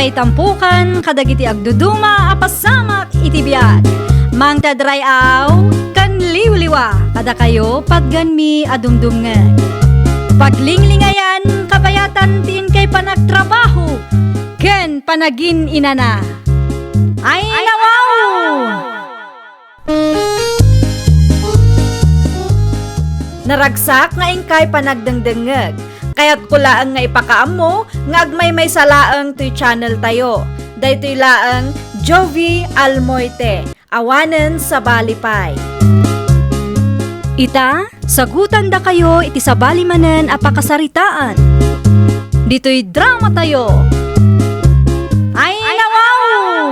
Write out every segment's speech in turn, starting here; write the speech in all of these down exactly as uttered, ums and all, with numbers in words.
Itampukan kadagiti agduduma a pasamak iti biag. Mangted ray-aw ken liwliwa kadakayo patgenmi a dumdumngeg. Paglinglingayan, kabayatan ti inkay panagtrabaho ken panagin-inana. Ay, nawaw! Naragsak nga inkay panagdengdengngeg. Kayatko laeng nga ipakaammo nga agmaymaysa laeng toy channel tayo. Daytoy laeng Jovi Almoite, awanen sabali pay. Ita, sagutandakayo iti sabali manen a pakasaritaan. Ditoy drama tayo. Ay, nawaw!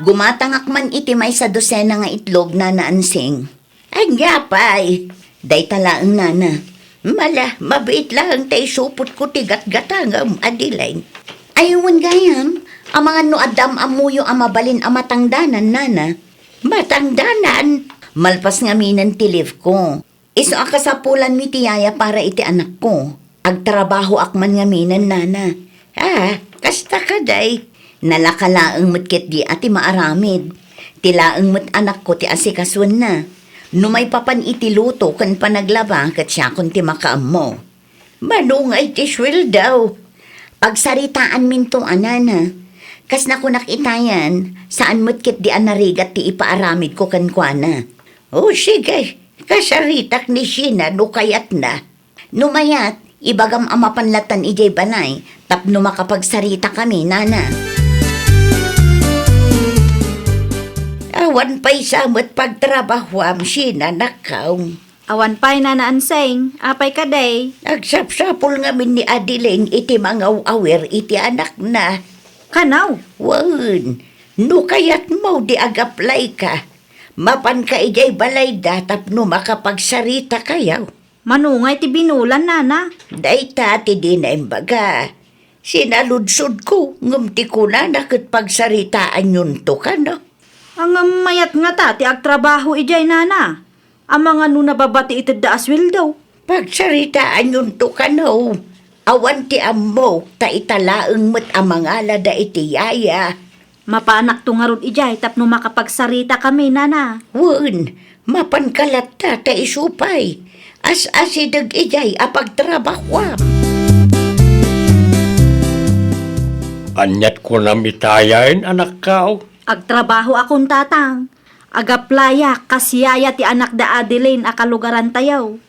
Gumatangak man iti maysa dosena nga itlog, Nana Ansing. Ania pay? Dayta laeng, Nana. Mala, mabiit laeng ta isupotko ti gatgatangem, Adeline. Ay, wen gayam, amangan no adda am-ammoyo a mabalin a matangdanan, Nana. Matangdanan? Malpas ngamin ti leave ko. Isu a kasapulanmi ti yaya para iti anakko. Agtrabahoak man ngaminen, Nana. Ah, kasta kadi. Nalaka laeng met ketdi a ti maaramid. Ti laeng met anakko ti asikasuenna. No maipapan iti luto ken panaglaba, ket siakon ti makaammo. Mano ngay ti sueldo? Pagsaritaanminto a, Nana. Kas nakunak itayan, saan met ketdi a narigat ti ipaaramidko kenkuana. O, sige, kasaritak ni Sheena no kayatna. No mayat, ibagam a mapan lattan idiay balay tapno makapagsaritakami, Nana. Awan pay sa met pagtrabahoam, Sheena, nakkaw. Awan pay, Nana Ansing. Apay kadi? Agsapsapul ngamin ni Adeline iti mangaw-awir iti anakna. Kanaw? Wen, no kayatmo di agaplayka, mapanka idiay balayda tapno makapagsarita kayo. Mano ngay ti binulan, Nana? Dayta ti dina imbaga. Sinaludsodko, ngem ti kunana ket pagsaritaanyonto kano. Ngem mayat ngata ti agtrabaho idiay, Nana. Amangan no nababati itedda a sueldo. Pagsaritaanyonto kano. Awan ti ammok, ta ita laeng met a mangalada iti yaya. Mapanakto ngarud idiay tapno makapagsaritakami, Nana. Wen, mapanka latta ta isu pay. As-asideg idiay a pagtrabahoam. Aniat kunam itayen, anakkaw? Agtrabahoakon, Tatang. Agaplayak kas yaya ti anak da Adeline a kalugarantayo.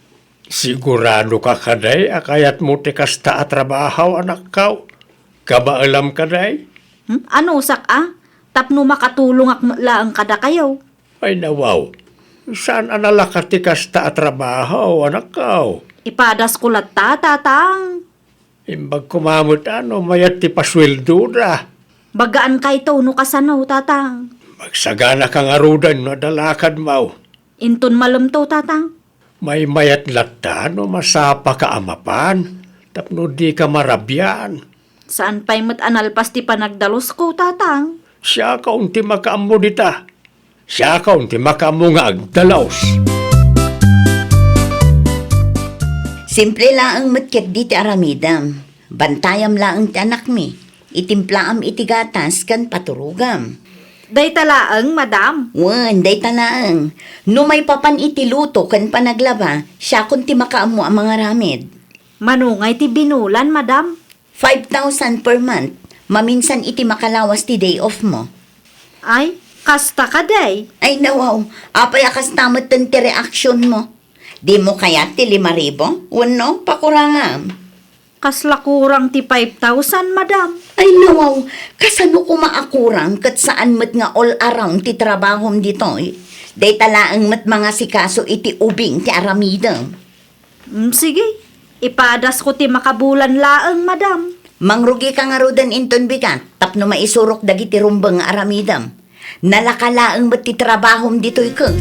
Siguradoka kadi a kayatmo ti kasta a trabaho, anakkaw? Kabaelam kadi? Hmm? Anusak a? Tapno makatulongak met laeng kadakayo. Ay, nawaw. Saan a nalaka ti kasta a trabaho, anakkaw? Ipadasko latta, Tatang. Imbag koma met a no mayat ti pasueldoda. Bagaan kayto no kasano, Tatang. Magsaganaka ngaruden no adda lakadmo. Inton malemto, Tatang. Maymayat latta no masapaka a mapan, tapno dika marabian. Saan pay met a nalpas ti panagdalusko, Tatang. Siakon ti makaammo dita. Siakon ti makaammo nga agdalus. Simple laeng met ketdi ti aramidem. Bantayam laeng ti anakmi. Itimplaam iti gatas ken paturogam. Dayta laeng, madam? Wen, dayta laeng. No maipapan iti luto ken panaglaba, siakon ti makaammo a mangaramid. Mano ngay ti binulan, madam? Five thousand per month. Maminsan iti makalawas ti day off mo. Ay, kasta kadi? Ay, nawaw. Apay a kasta metten ti reaksyon mo? Dimo kayat ti lima ribu? Wenno, pakurangam? Kasla kurang ti five thousand, madam. Ay, nawaw. Kasano koma a kurang ket saan met nga all around ti trabahom ditoy? Dayta laeng met mangasikaso iti ubing ti aramidem. Mm, sige. Ipadasko ti makabulan laeng, madam. Mangrugika ngaruden inton bigat tapno maisurok dagiti rumbeng nga aramidem. Nalaka laeng met ti trabahom ditoy ket.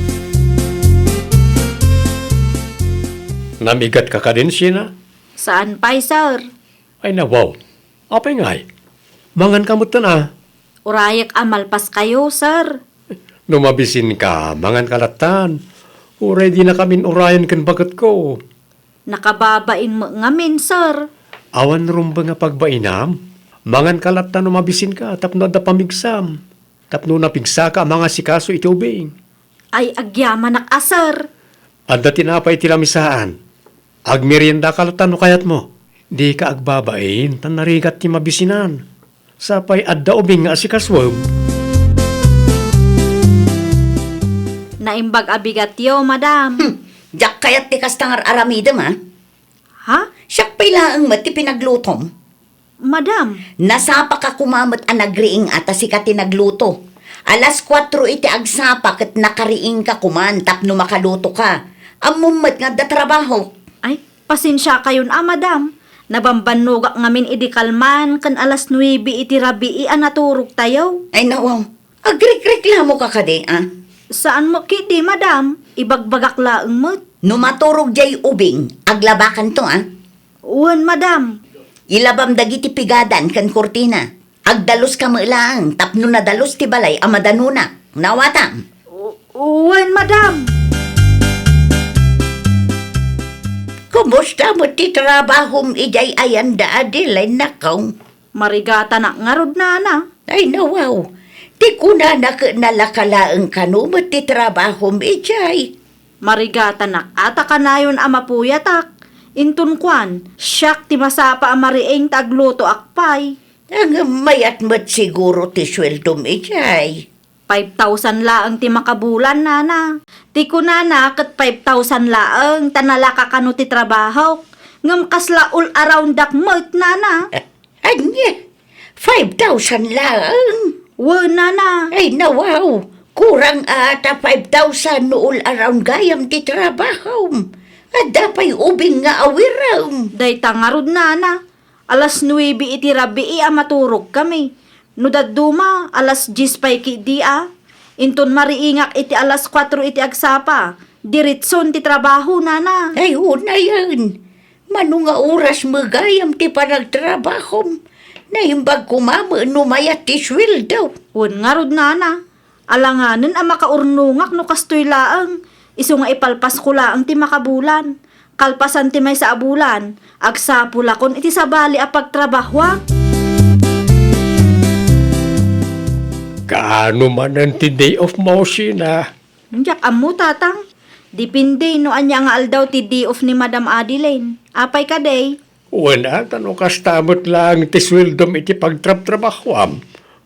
Namigatka kadin, Sheena? Saan pay, sir. Ay, nawaw. Apay ngay? Manganka metten a. Urayek a malpaskayo, sir. No mabisinka, manganka lattan. Uray dinakamin urayen ken baketko. Nakababain met ngamin, sir. Awan rumbeng a pagbainam? Manganka latta no mabisinka tapno adda pamigsam, tapno napigsaka a mangasikaso iti ubing. Ay, agyamanak a, sir. Adda tinapay iti lamisaan. Agmeriendaka latta no kayatmo. Dika agbabain, ta narigat ti mabisinan. Sapay adda ubing nga asikasuem. Naimbag a bigatyo, madam. Hmm, diak kayat ti kasta nga ar-aramidem, a. Ha? Siak pay laeng met ti pinaglutom. Madam. Nasapaka koma met a nagriing a ta sika ti nagluto. Alas kuatro iti agsapa ket nakariingka koman tapno makalutoka. Ammom met nga adda trabahok. Ay, pasensiakayon a, madam. Nabambannogak ngamin idi kalman ken alas nuebe iti rabii a naturogtayo. Ay, nawaw. Agrikreklamoka kadi, a? Saan mo ketdi, madam. Ibagbagak laeng met. No maturog diay ubing, aglabakanto, a? Wen, madam. Ilabam dagiti pigadan ken kurtina. Agdaluska met laeng tapno nadalus ti balay a madanonak. Nawatam? U-, wen, madam. Kumusta met ti trabahom idiay ayan da, Adeline, nakaw? Marigatanak ngarud, nana. Ay, nawaw. Ti kunana ket nalaka laeng kano met ti trabahom idiay. Marigatanak a ta kanayon a mapuyatak. Inton kuan, siak ti masapa a mariing ta aglutoak pay. Ngem mayat met siguro ti sueldom idiay. Five thousand laeng ti makabulan, nana. Ti kunana ket five thousand laeng ta nalaka kano ti trabahok. Ngem kasla all around-ak met, nana. Ania? Five thousand laeng? Wen, nana. Ay, nawaw. Kurang a ta five thousand no all around gayam ti trabahom. Adda pay ubing nga awirem. Dayta ngarud, nana. Alas nuebe iti rabii a maturogkami. No dadduma, alas dies pay ketdi a. Inton mariingak iti alas kuatro iti agsapa, diretson ti trabaho, nana. Ay, unayen. Mano nga oras met gayam ti panagtrabahom? Naimbag koma met no mayat ti sueldo. Wen ngarud, nana. Alanganen a makaurnongak no kastoy laeng, isu nga ipalpasko laeng ti makabulan. Kalpasan ti maysa a bulan, agsapulakon iti sabali a pagtrabahoak. Kaano manen ti day off mo, Sheena? Diak ammo, tatang. Depende no ania nga aldaw ti day off ni Madam Adeline. Apay kadi? Wen a, ta no kasta met laeng ti sueldom iti pagtrabtrabahoam,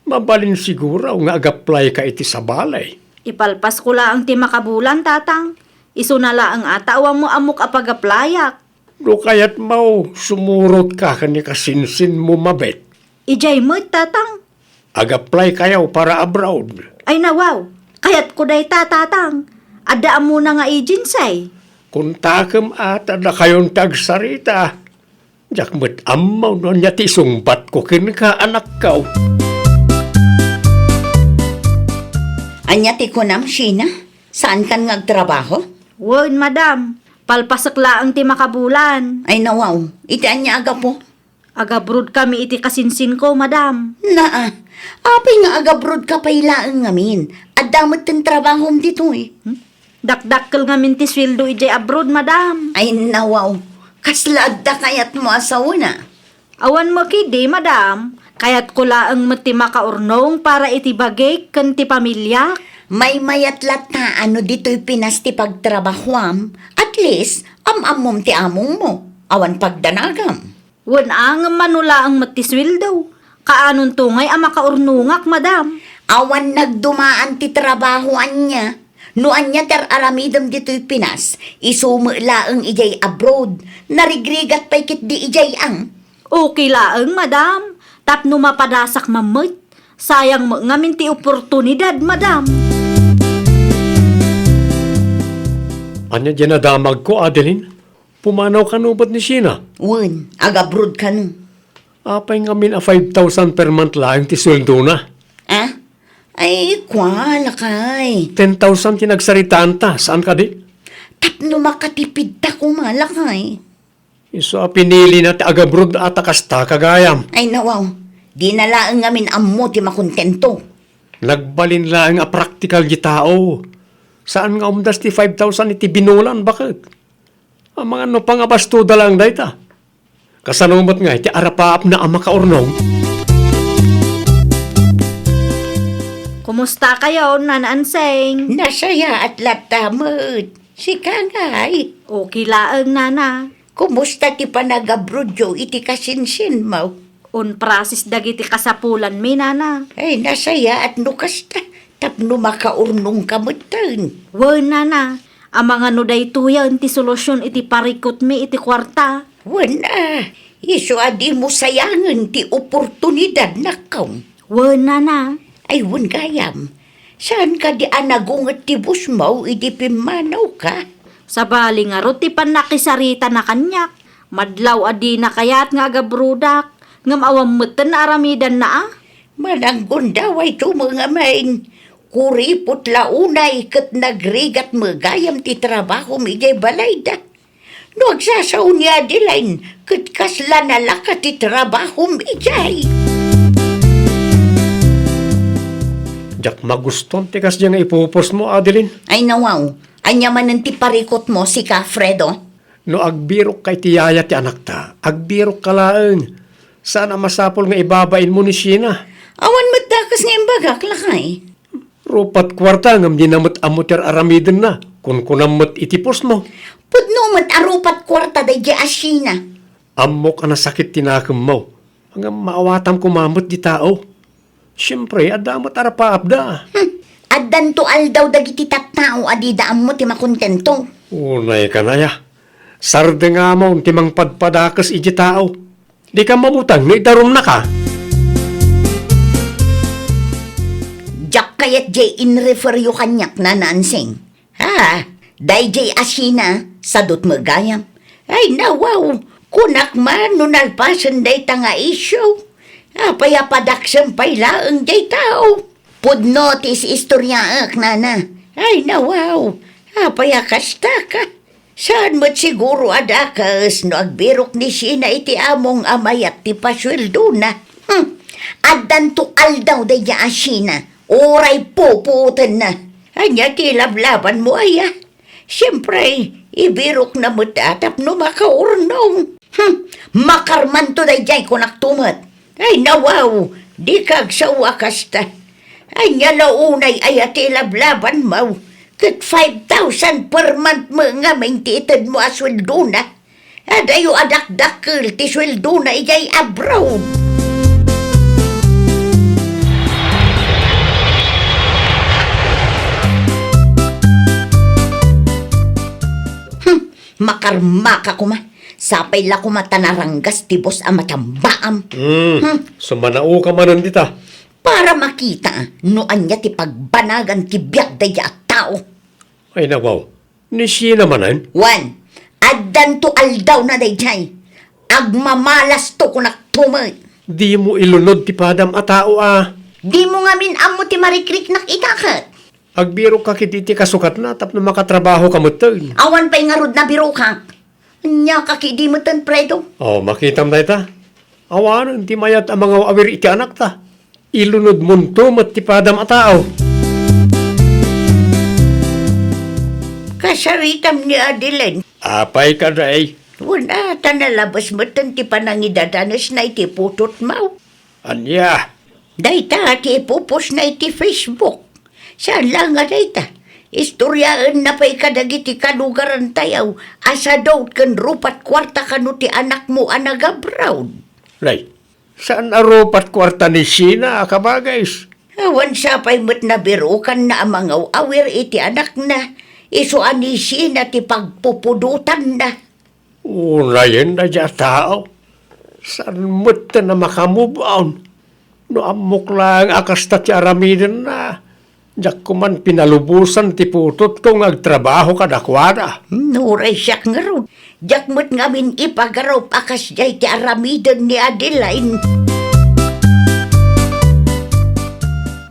mabalin siguro nga agaplayka iti sabali. Ipalpasko laeng ti makabulan, tatang. Isuna laeng a ta awan mo ammok a pagaplayak. No kayatmo, sumurotka ken ni kasinsinmo, mabet. Idiay met, tatang. Agaplaykayo para abroad. Ay, nawaw. Kayatko dayta, tatang. Adda ammona nga agency. Kontakem a ta dakayon ti agsarita. Diak met ammo no ania ti isungbatko kenka, anakko. Ania ti kunam, Sheena? Saankan nga agtrabaho? Wen, madam. Palpasek laeng ti makabulan. Ay, nawaw. Iti ania a gapu? Agabroadkami iti kasinsinko, madam. Naa, apay nga agabroadka pay laeng ngamin? Adda metten trabahom ditoy. Hmm? Dakdakkel ngamin ti sueldo idiay abroad, madam. Ay, nawaw. Kasla adda kayatmo a sawen a? Awan mo ketdi, madam. Kayatko laeng met ti makaurnong para iti bagik ken ti pamiliak. Maymayat latta a no ditoy Pinas ti pagtrabahoam, at least, am-ammom ti amongmo. Awan pagdanagam. Wen a, ngem mano laeng met ti sueldo? Kaanonto ngay a makaurnongak, madam? Awan nagdumaan ti trabaho ania. No ania ti ar-aramidem ditoy Pinas, isu met laeng idiay abroad. Narigrigat pay ketdi idiay ang. Okay laeng, madam. Tapno mapadasak man met. Sayang met ngamin ti oportunidad, madam. Ania diay nadamagko, Adeline? Pumanaw kano met ni Sheena? Wen, agabroad kano. Apay ngamin a five thousand per month laeng ti sueldona? Ah? Ay, kua, lakay. Ten thousand ti nagsaritaanta, saan kadi? Tapno makatipidta koma, lakay. Isu a pinilina ti agabroad a ta kasta, gayam. Ay, nawaw. Dina laeng ngamin ammo ti makontento. Nagbalin laeng a praktikal ti tao. Saan nga umdas ti five thousand iti binulan, baket? Amangan no pangabastoda laeng dayta. Kasano met ngay ti arapaapna a makaurnong? Kumusta kayo, Nana Anseng? Nasayaat latta met. Sika ngay? Okay laeng, Nana. Kumusta ti panagabrodyo iti kasinsinmo? On process dagiti kasapulanmi, Nana. Ay, nasayaat no kasta, tapno makaurnongka metten. Wen, Nana. Amangan no daytoyen ti solusion iti parikutmi iti kuarta. Wen a, isu a dimo sayangen ti oportunidad, nakkaw. Wen, Nana. Ay, wen gayam. Saan kadi a nagunget ti busmo idi pimmanawka? Sabali ngarud ti pannakisaritana kaniak. Madlaw a dina kayat nga agabrodak, ngem awan metten a aramidanna a. Mananggundaway tumeng amin. Kuripot la unay ket nagrigat met gayam ti trabahom idiay balayda. No agsasao ni Adeline, ket kasla nalaka ti trabahom idiay. Diak magustuan ti kasdiay nga ipupusmo, Adeline. Ay, nawaw. Ania manen ti parikutmo, sika, Fredo? No agbirokka iti yaya ti anakta, agbirokka laeng. Saan a masapul nga ibabainmo ni Sheena. Awan met dakes nga imbagak, lakay. Rupat kuarta ngem dina met ammo ti ar-aramidenna. Kunkunam met iti pusmo. Pudno met a rupat kuarta daydiay a Sheena. Ammok a nasakit ti nakemmo. Ngem maawatam koma met ti tao. Siempre, adda met arapaapda. Hmm. Addanto aldaw dagiti tattao a dida ammo ti makontento. Unay kanaya. Sardengamon ti mangpadpadakes iti tao. Dika mabutang nga idarumnaka. Diak kayat diay in-referyo kaniak, Nana Ansing. Ha? Daydiay a Sheena, sadut met gayam. Ay, nawaw, kunak man no nalpasen dayta nga issue. Apay a padaksem pay laeng diay tao? Pudno ti is-istoriaek, nana. Ay, nawaw, apay a kastaka? Saan met siguro a dakes no agbirok ni Sheena iti among a mayat ti pasueldona. Hmm, addanto aldaw daydiay a Sheena. Uray pupuotenna. Ania ti lablabanmo, aya? Siempre, ibirokna met a tapno makaurnong. Hmm, makarmanto daydiay, kunakto met. Ay, nawaw, dika agsao a kasta. Ania la unay aya ti lablabanmo? Ket five thousand per month met ngamin ti itedmo a sueldona. Adayo a dakdakkel ti sueldona idiay abroad. Hmm, makarmaka koma. Sapay la koma ta naranggas ti boss a matambaam. Hmm, hmm. Sumanaoka manen dita. Para makita no ania ti pagbanagan ti biag daydiay a tao. Ay, nawaw. Ni Sheena manen? Wen, addanto aldawna daydiay. Agmamalasto, kunakto met. Dimo ilunod ti padam a tao a. Dimo ngamin ammo ti marikriknak ita ket. Agbirokka ketdi iti kasukatna tapno makatrabahoka metten. Awan pay ngarud nabirokak. Ania ka ketdi metten, Fredo? Oh, makitam dayta. Awanen ti mayat a mangaw-awir iti anakta. Ilunodmonto met ti padam a tao. Kasaritam ni Adeline. Apay kadi? Wen a, ta nalabes metten ti panangidadanesna iti putotmo. Ania? Dayta ti ipupusna iti Facebook. Saan la nga dayta, istoriaenna pay kadagiti kalugarantayo a sadut ken rupat kuarta kano ti anakmo a nag-abroad. Nay, saan a rupat kuarta ni Sheena a kabagis? Awan sapay met nabirokanna a mangaw-awir iti anakna, isu a ni Sheena ti pagpupudotanna. Unayen daydiay a tao. Saan metten a maka-move on. No ammok laeng a kasta ti aramidenna, diak koman pinalubosan ti putotko nga agtrabaho kadakuada. Hmm, uray siak ngarud, diak met ngamin ipagarup a kasdiay ti aramiden ni Adeline.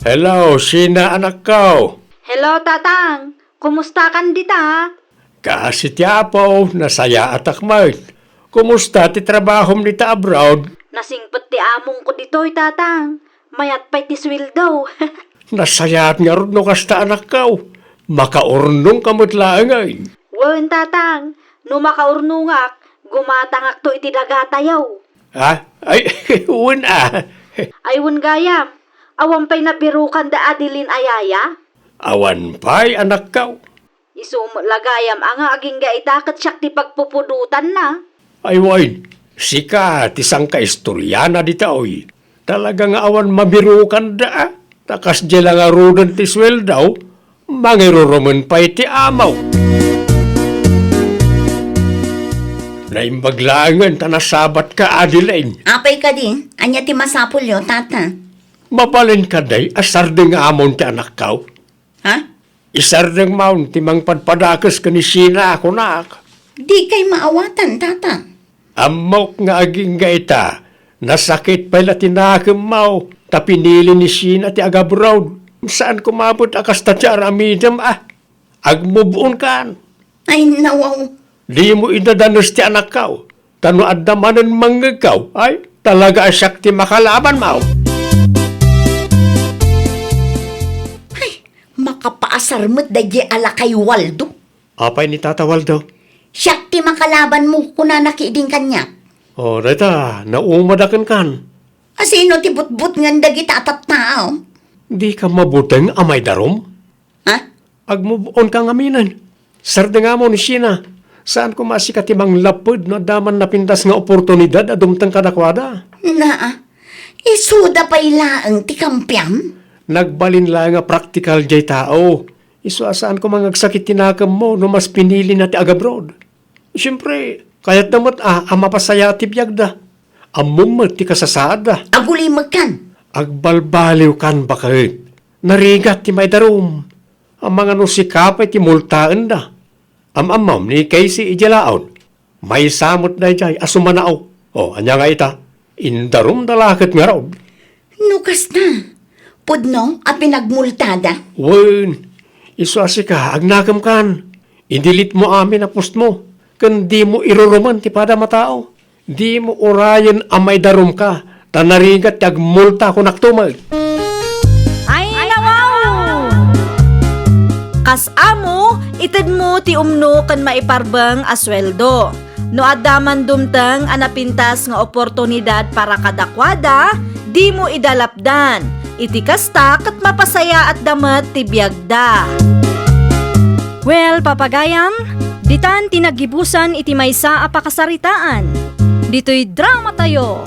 Hello, Sheena, anakko. Hello, Tatang. Kumustakan dita? Kaasi ti Apo, nasayaatak met. Kumusta ti trabahom dita abroad? Nasingpet ti amongko ditoy, Tatang. Mayat pay ti sueldo. Nasayaat ngarud no kasta, anakko. Makaurnongka met laengen. Wen, Tatang. No makaurnongak, gumatangakto iti dagatayo. Ha? Ay, wen a. Ay, wen gayam. Awan pay nabirukan da Adeline a yaya? Awan pay, anakkaw. Isu met la gayam a nga agingga ita ket siak ti pagpupudotanna. Ay wen, sika ti sangkaistoryana dita, oy. Talaga nga awan mabirukanda, a. Ta kasdiay la ngaruden ti sueldo, mangirurumen pay ti amaw. Naimbag laengen ta nasabatka, Adeline. Apay kadi, ania ti masapulyo, tata? Mabalin kadi a sardeng amon ti anakkaw? Ha? Isardeng maon ti mangpadpadakes ken ni Sheena a kunak. Dikay maawatan, tata. Ammok nga agingga ita, nasakit pay la ti nakemmo, ta pinili ni Sheena ti agabroad. Saan koma met a kasta ti aramidem, a. Agmove on kan. Ay, nawaw. Dimo idadanes ti anakkaw. Ta no adda manen mangngegkaw, ay, talaga a siak ti makalabanmo. Ay, makapaasar met daydiay a lakay Waldo. Apay ni Tata Waldo? Siak ti makalabanmo, kunana ketdin kaniak. O, dayta, naumadaken kan. Asino ti butbutngen dagita a tattao? Dika mabuteng a maidarum? Ha? Agmove on ka ngamin. Sardengamo ni Sheena. Saan koma a sika ti manglapped no adda man napintas nga oportunidad a dumteng kadakuada. Naa, isuda pay laeng ti kampiam? Nagbalin laeng a praktikal diay tao. Isu a saan koma nga agsakit ti nakemmo no mas pinilina ti agabroad. Siempre, kayatda met a, a mapasayaat ti biagda. Ammom met ti kasasaadda. Agulimekkan. Agbalbaliwkan, baket. Narigat ti maidarum. Amangan no sika pay ti multaenda. Am-ammom ni Casey idiay laod. Maysa met daydiay a sumanao. O, ania nga ita? Indarumda la ket ngarud. No kasta, pudno a pinagmultada? Wen, isu a sika, agnakemkan. I-delete mo amin a post mo. Ken dimo irurumen ti padam a tao. Dimo urayen a maidarumka, ta narigat ti agmulta, kunakto met. Ay, nawaw! Kas amo, itedmo ti umno ken maiparbeng a sueldo. No adda man dumteng a napintas nga oportunidad para kadakuada, dimo idalapdan. Iti kasta, ket mapasayaatda met ti biagda. Well, papagayam, ditan ti naggibusan iti maysa a pakasaritaan. Ditoy dramatayo.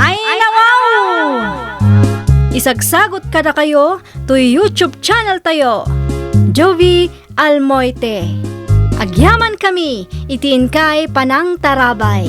Ay, nawaw! Isagsagut kadakayo toy YouTube channeltayo, Jovie Almoite. Agyamankami iti inkay panangtarabay.